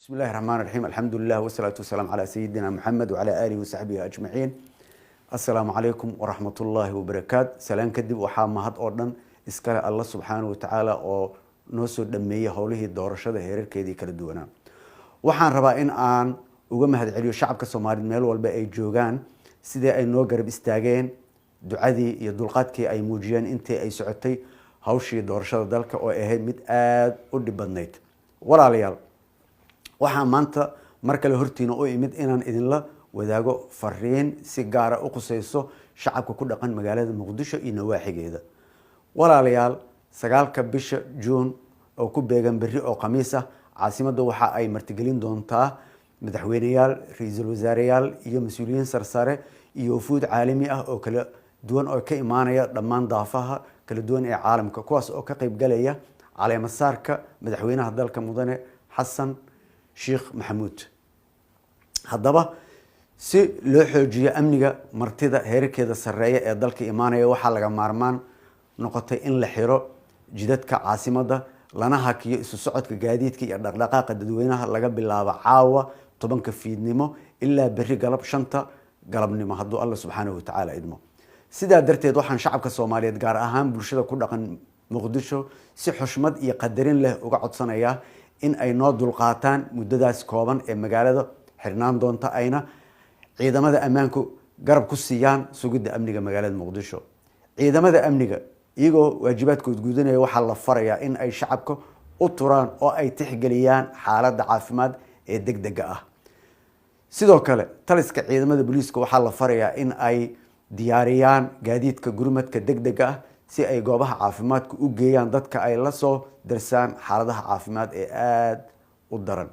Bismi illahi raxmaan raxiim, alxamdulilah wasalaatu wasalaamu calaa sayidina Maxamed wacalaa aalihi wasaxbihi ajmaciin. Assalaamu calaykum waraxmat ullaahi wabarakaat. Salaan kadib, waxaa mahad oo dhan iskale Alla subxaanahu watacaala oo noo soo dhameeyey howlihii doorashada heerarkeedii kala duwanaa. Waxaan rabaa in aan uga mahad celiyo shacabka Soomaaliyed meel walba ay joogaan sidii ay noo garab istaageen, ducadii iyo dulqaadkii ay muujiyeen intii ay socotay hawshii doorashada dalka oo ahayd mid aada u dhib badnayd. Walaalayaal, waxaan maanta mar kale hortiina u imid inaan idinla wadaago fariin si gaara u khuseyso shacabka ku dhaqan magaalada Muqdisho iyo nawaaxigeeda. Walaalayaal, 9-ka bisha Juun oo ku beegan berri oo Khamiis ah, caasimadda waxa ay martigelin doontaa madaxweyneyaal, ra-iisul wasaareyaal iyo mas-uuliyiin sarsare iyo wafuud caalami ah oo kala duwan oo ka imaanaya dhammaan daafaha kala duwan ee caalamka, kuwaas oo ka qeybgalaya caleemasaarka madaxweynaha dalka, Mudane Xasan Sheekh Maxamuud. Haddaba, si loo xoojiyo amniga martida heerarkeeda sarreeya ee dalka imaanaya, waxaa laga maarmaan noqotay in la xiro jidadka caasimadda, lana hakiyo isu socodka gaadiidka iyo dhaqdhaqaaqa dadweynaha laga bilaabo caawa 10-ka fiidnimo ilaa berri galab 5-ta galabnimo, hadduu Alla subxaanahu watacaala idmo. Sidaa darteed, waxaan shacabka Soomaaliyeed, gaar ahaan bulshada ku dhaqan Muqdisho, si xushmad iyo qadarin leh uga codsanayaa in ay noo dulqaataan muddadaas kooban ee magaalada xirnaan doonta, ayna ciidamada ammaanku garab ku siiyaan sugidda amniga magaalada Muqdisho. Ciidamada amniga, iyagoo waajibaadkood gudanaya, waxaa la farayaa in ay shacabka u turaan oo ay tixgeliyaan xaaladda caafimaad ee deg dega ah. Sidoo kale, taliska ciidamada booliiska waxaa la farayaa in ay diyaariyaan gaadiidka gurmadka deg dega ah si ay goobaha caafimaadka u geeyaan dadka ay la soo darsaan xaaladaha caafimaad ee aada u daran.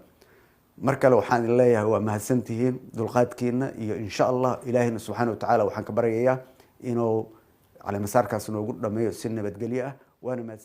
Mar kale waxaan idin leeyahay, waa mahadsantihiin dulqaadkiina iyo insha Allah Ilaahina subxaana watacaala waxaan ka baryayaa inuu caleemasaarkaas noogu dhameeyo si nabadgelyo ah. Waana mahadsan.